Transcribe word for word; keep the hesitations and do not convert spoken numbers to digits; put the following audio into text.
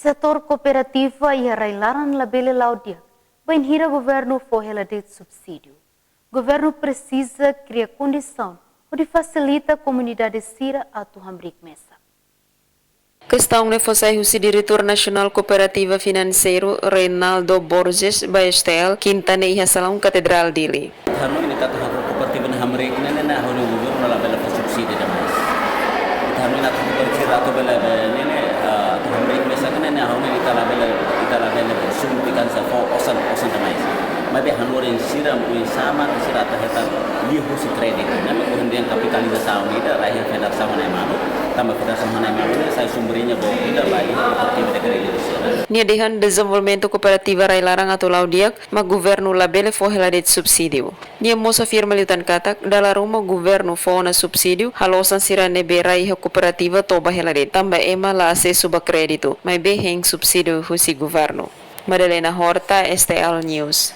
Setór kooperativa iha rai-laran labele la'o di'ak bainhira governu fó hela de'it subsídiu. Governu presiza kria kondisaun hodi fasilita komunidade sira atu hamriik mesak. Kestaun ne'e fó sai husi Diretór Nasionál Kooperativa Finanseiru, Reinaldo Borges, ba S T L, Kinta ne'e iha Salaun Katedrál Dili. Ita hanoin ita atu halo kooperativa ne'e hamriik ne'e, ne'e ha'u hanoin governu labele fó subsídiu demais. Ita hanoin ita atu kooperativa atu bele be ne'e, ne'e, ah, atu hamriik mesak ne'e, ne'e ha'u hanoin ita labele, ita labele suntikan sa fó osan, osan demais. Maibé hanorin sira, oinsá mak sira atu hetan liuhusi kréditu. Ne'e mak hanorin kapitalizasaun ida, rai federasaun ne'e malu, tanba federasaun ne'e malu, ne'e sai sumbernya book ida, ba iha kooperativa de kréditu sira. Nia dehan dezenvolvimentu kooperativa rai-laran atu la'o di'ak, mak governu labele fó hela de'it subsídiu. Nia mós afirma liután katak, dala ruma governu fó ona subsídiu, halo osan sira ne'ebé rai iha kooperativa toba hela de'it, tanba ema la asesu ba kréditu, maibé hein subsídiu husi governu. Madalena Horta, S T L News.